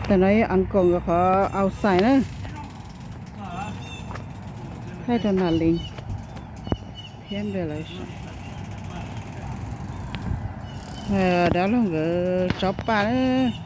Tam no ib uncle nkawd qhov outside na, thaij rau Nas Lees thiab npe lawv, dab laug nkawd tsob paj na.